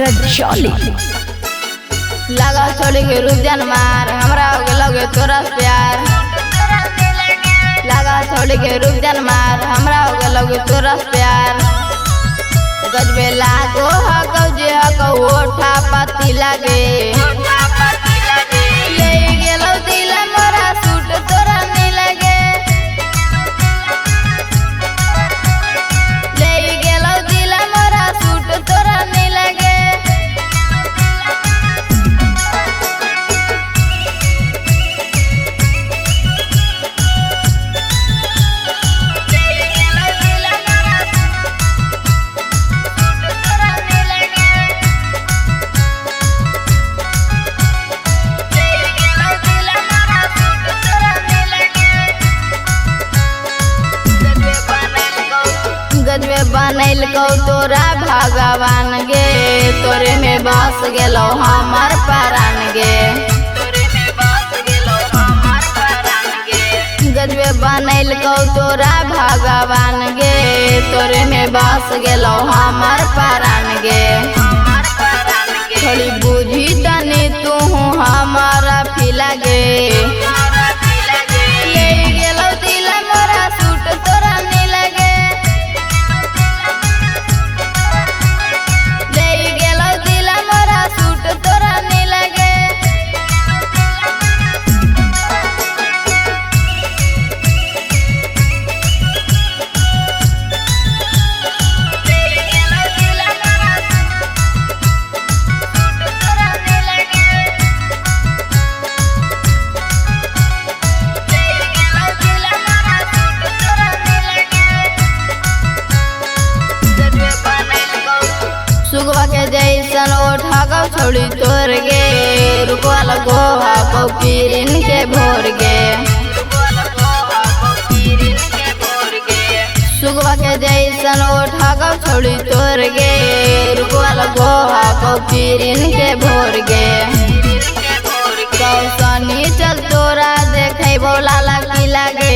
Rajauli. लगा छोड़ी के रुक जान मार, हमरा हो गेलो गे तोरा से प्यार। लगा छोड़ी के रुक जान मार, हमरा हो गेलो गे तोरा से प्यार। गजबे लागो हकौ जे हकौ ओठा पाती लागे। ले गेलो दिल मोरा सूट तोरा नहीं लगे। ले गेलो दिल मोरा सूट तोरा नहीं लगे। गजबे बनैलकौ तोरा भगवान गे, तोरे में बस गेलौ हमर प्राण गे। गजबे बनैलकौ तोरा भगवान गे, तोरे में बस गेलौ हमर प्राण गे। थोड़ी बुझी तनी तू हमारा फिला गे। ले गेलौ दिल मोरा सूट तोरा नहीं लगे। ले गेलौ दिल मोरा सूट तोरा नहीं लगे। सुगवा के जैसन ओठा छोड़ी तोर गे, रुकवा लगो हकौ किरिन के भोर गे। सुगवा के जैसन ओठा छोड़ी तोर गे, रुकवा लगो हकौ किरिन के भोर गे। कौसनी चल तोरा देखै बोला लगी लागे।